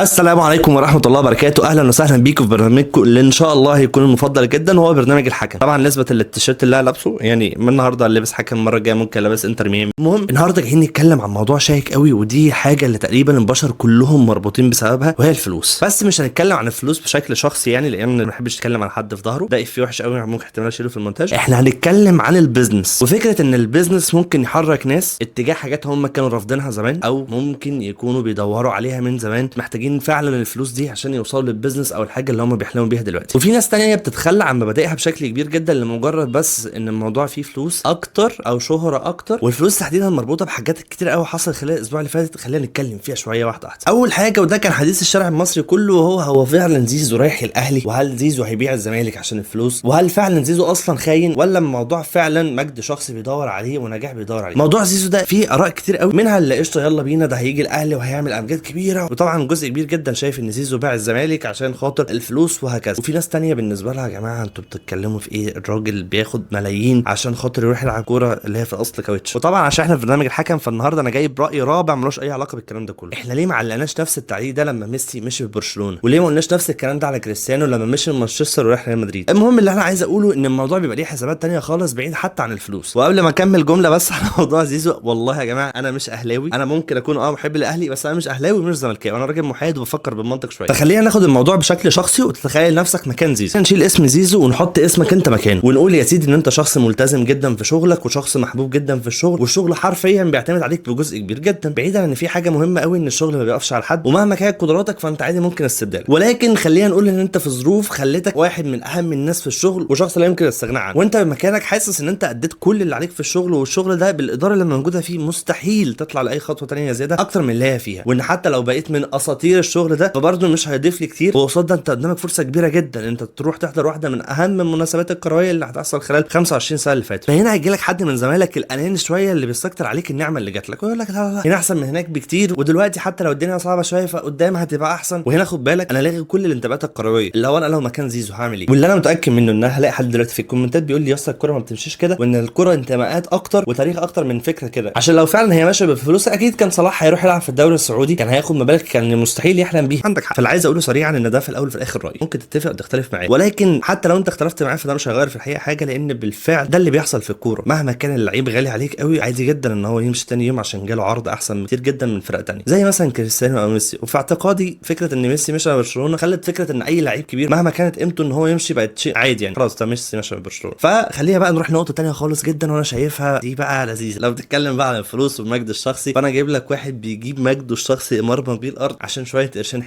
السلام عليكم ورحمة الله وبركاته. اهلا وسهلا بيكم في برنامجكم اللي ان شاء الله هيكون المفضل جدا، وهو برنامج الحكم. طبعا نسبه للتيشيرت اللي انا لابسه، يعني من النهارده لابس حكم، المرة الجاية ممكن لابس انتر ميامي. المهم النهارده جايين نتكلم عن موضوع شائك قوي، ودي حاجة اللي تقريبا البشر كلهم مربوطين بسببها، وهي الفلوس. بس مش هنتكلم عن الفلوس بشكل شخصي يعني، لان ما بحبش اتكلم عن حد في ظهره، ده افيه وحش قوي ممكن احتمال اشيله في المونتاج. احنا هنتكلم عن ال business، وفكره ان ال business ممكن يحرك ناس اتجاه حاجات هم كانوا رافضينها زمان، او ممكن يكونوا بيدوروا عليها من زمان، محتاجين فعلا الفلوس دي عشان يوصلوا لل business او الحاجة اللي هم بيحلموا بيها دلوقتي. وفي ناس تانية بتتخلى عن مبادئها بشكل كبير جدا لمجرد بس ان الموضوع فيه فلوس اكتر او شهره اكتر، والفلوس تحديدا مربوطة بحاجات كتير قوي حصلت خلال الاسبوع اللي فات. خلينا نتكلم فيها شوية واحدة واحدة. اول حاجة، وده كان حديث الشارع المصري كله، وهو هو فعلا زيزو رايح الاهلي؟ وهل زيزو هيبيع الزمالك عشان الفلوس؟ وهل فعلا زيزو اصلا خاين، ولا الموضوع فعلا مجد شخصي بيدور عليه ونجاح بيدور عليه؟ موضوع زيزو ده فيه اراء كتير قوي، منها اللي قشطه يلا بينا ده هيجي الاهلي وهيعمل امجاد كبيره، وطبعا جزء كبير جدا شايف ان زيزو باع الزمالك عشان خاطر الفلوس وهكذا. وفي ناس تانية بالنسبة لها يا جماعة انتوا بتتكلموا في ايه، الراجل بياخد ملايين عشان خاطر يروح يلعب كورة اللي هي في الاصل كاوتش. وطبعا عشان احنا في برنامج الحكم، فالنهارده انا جايب راي رابع ملوش اي علاقة بالكلام ده كله. احنا ليه ما علقناش نفس التعليق ده لما ميسي مشي في برشلونه؟ وليه ما قلناش نفس الكلام ده على كريستيانو لما مشي من مانشستر وراح ريال مدريد؟ المهم اللي انا عايز اقوله ان الموضوع بيبقى ليه حسابات تانية خالص بعيد حتى عن الفلوس. وقبل ما اكمل جملة بس على موضوع زيزو، والله يا جماعة انا مش اهلاوي، انا ممكن اكون محب للاهلي، بس انا مش اهلاوي ومش زملكاوي، انا راجل محايد وبفكر بالمنطق شوية. فخلينا ناخد الموضوع بشكل شخصي وتتخيل نفسك مكان زيزو. نشيل اسم زيزو ونحط اسمك انت مكانه، ونقول يا سيدي ان انت شخص ملتزم جدا في شغلك وشخص محبوب جدا في الشغل، والشغل حرفيا بيعتمد عليك بجزء كبير جدا، بعيدا ان في حاجة مهمة قوي ان الشغل ما بيقفش على حد، ومهما كانت قدراتك فانت عادي ممكن استبدالك. ولكن خلينا نقول ان انت في ظروف خلتك واحد من اهم الناس في الشغل وشخص لا يمكن الاستغناء عنه، وانت مكانك حاسس ان انت اديت كل اللي عليك في الشغل، والشغل ده بالادارة اللي موجودة فيه مستحيل تطلع لاي خطوة تانية زيادة اكتر من اللي هي فيها، وان حتى لو بقيت من اساطير الشغل ده فبرضه مش هيضيف لي كتير. وقصاد ده انت قدامك فرصة كبيرة جدا انت تروح تحضر واحدة من اهم المناسبات الكروية اللي هتحصل خلال 25 سنة اللي فاتت. فهنا هيجي لك حد من زمايلك الاناني شوية اللي بيستكتر عليك النعمة اللي جات لك ويقول لك لا لا لا، هنا احسن من هناك بكتير، ودلوقتي حتى لو الدنيا صعبة شوية فقدام هتبقى احسن. وهنا خد بالك انا لاغي كل الانتماءات الكروية، اللي هو انا لو مكان زيزو هعمل ايه؟ واللي انا متاكد منه ان انا هلاقي حد دلوقتي في الكومنتات بيقول لي يا اسطى الكورة ما بتمشيش كده، وان الكورة انتماءات اكتر وتاريخ اكتر من فكرة كده، عشان لو فعلا هي ماشية بالفلوس اكيد كان صلاح هيروح يلعب في الدوري السعودي، كان هياخد مبالغ كان مستحيل يحلم بيها. عندك حق. فاللي عايز اقوله سريعا ان ده في الاول وفي الاخر راي، ممكن تتفق او تختلف معايا، ولكن حتى لو انت اختلفت معايا فده مش هيغير في الحقيقة حاجة، لان بالفعل ده اللي بيحصل في الكورة. مهما كان اللعيب غالي عليك قوي، عادي جدا ان هو يمشي تاني يوم عشان جاله عرض احسن بكتير جدا من فرق تانية زي مثلا كريستيانو او ميسي. وفي اعتقادي فكرة ان ميسي مشى من برشلونه خلت فكرة ان اي لعيب كبير مهما كانت قيمته ان هو يمشي بقت شيء عادي، يعني خلاص ده ميسي مشى من برشلونه. فخلينا بقى نروح نقطة تانية خالص جدا وانا شايفها دي بقى لذيذة. لو بتتكلم بقى عن الفلوس والمجد الشخصي، فانا جايب لك واحد بيجيب مجده الشخصي مرمط بيه الارض عشان شوية قرشين.